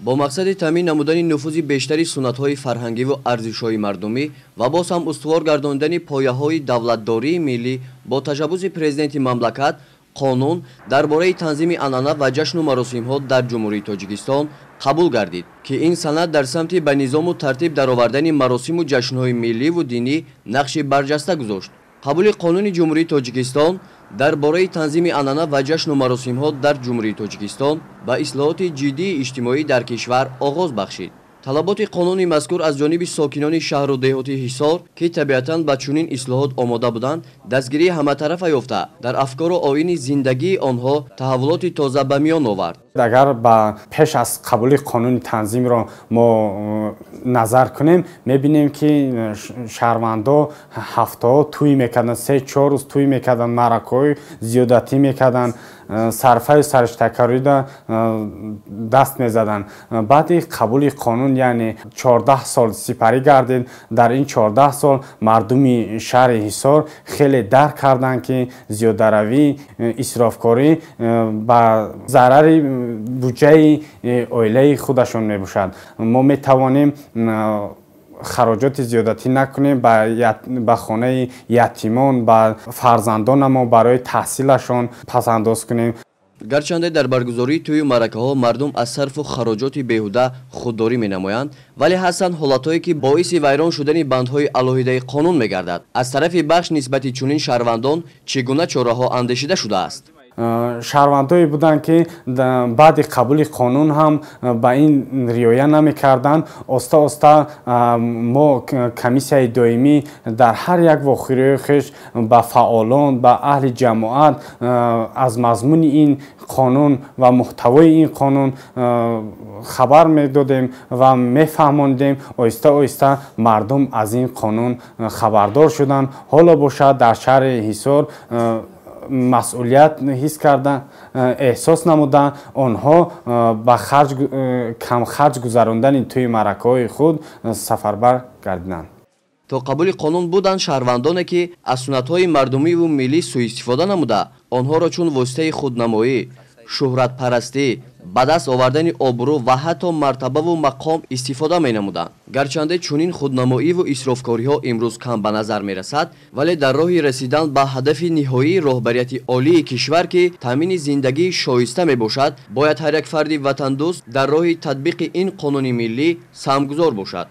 Бо мақсади таъмин намудани нуфузи бештари суннатҳои фарҳангиву арзишҳои мардумӣ ва боз ҳам устувор гардондани пояҳои давлатдории миллӣ бо ташаббуси президенти мамлакат қонун дар бораи танзими анъана ва ҷашну маросимҳо дар Ҷумҳурии Тоҷикистон қабул гардид, ки ин санад дар самти ба низому тартиб даровардани маросиму ҷашнҳои милливу динӣ нақши барҷаста гузошт. Қабули қонуни Ҷумҳурии Тоҷикистон дар бораи танзими анъана ва ҷашну маросимҳо дар Ҷумҳурии Тоҷикистон ба ислоҳоти ҷиддии иҷтимоӣ дар кишвар оғоз бахшид. Талаботи қонуни мазкур аз ҷониби сокинони шаҳру деҳоти Ҳисор, ки табиатан ба чунин ислоҳот омода буданд, дастгирии ҳаматарафа ёфта, дар афкору оини зиндагии онҳо таҳаввулоти тоза ба миён овард. Агар ба пеш аз қабули қонуни танзимро мо назар кунем, мебинем, ки шаҳрвандо ҳафтаҳо тӯй мекарданд, 3-4 рӯз тӯй мекарданд, маъракаҳои зиёдатӣ мекарданд, сарфаю сариштакарида даст мезаданд. Баъди қабули қонун, яъне 14 сол сипарӣ гардид. Дар ин 14 сол мардуми шаҳри Ҳисор хеле дарк карданд, ки зиёдаравӣ, исрофкорӣ ба зарари буҷаи оилаи худашон мебошад. Мо метавонем хароҷоти зиёдатӣ накунем, ба хонаи ятимон, ба фарзандонамо барои таҳсилашон пасандоз кунем. Гарчанде дар баргузории тӯю маъракаҳо мардум аз сарфу хароҷоти беҳуда худдорӣ менамоянд, вале ҳастанд ҳолатҳое, ки боиси вайрон шудани бандҳои алоҳидаи қонун мегардад. Аз тарафи бахш нисбати чунин шаҳрвандон чӣ гуна чораҳо андешида шудааст? Шаҳрвандое буданд, ки баъди қабули қонун ҳам ба ин риоя намекарданд. Оста оста мо, комиссияи доимӣ, дар ҳар як вохӯриҳои хеш ба фаъолон, ба аҳли ҷамоат аз мазмуни ин қонун ва муҳтавои ин қонун хабар медодем ва мефаҳмондем. Оҳиста оҳиста мардум аз ин қонун хабардор шуданд. Ҳоло бошад, дар шаҳри Ҳисор масъулият ҳис карда, эҳсос намуда, онҳо ба камхарҷ гузарондани тӯи маъракаҳои худ сафарбар гардиданд. То қабули қонун буданд шаҳрвандоне, ки аз суннатҳои мардумиву миллӣ сӯистифода намуда, онҳоро чун воситаи худнамоӣ, шӯҳратпарастӣ, ба даст овардани обрӯ ва ҳатто мартабаву мақом истифода менамуданд. Гарчанде чунин худнамоиву исрофкориҳо имрӯз кам ба назар мерасад, вале дар роҳи расидан ба ҳадафи ниҳоии роҳбарияти олии кишвар, ки таъмини зиндагии шоиста мебошад, бояд ҳар як фарди ватандӯст дар роҳи татбиқи ин қонуни миллӣ саҳмгузор бошад.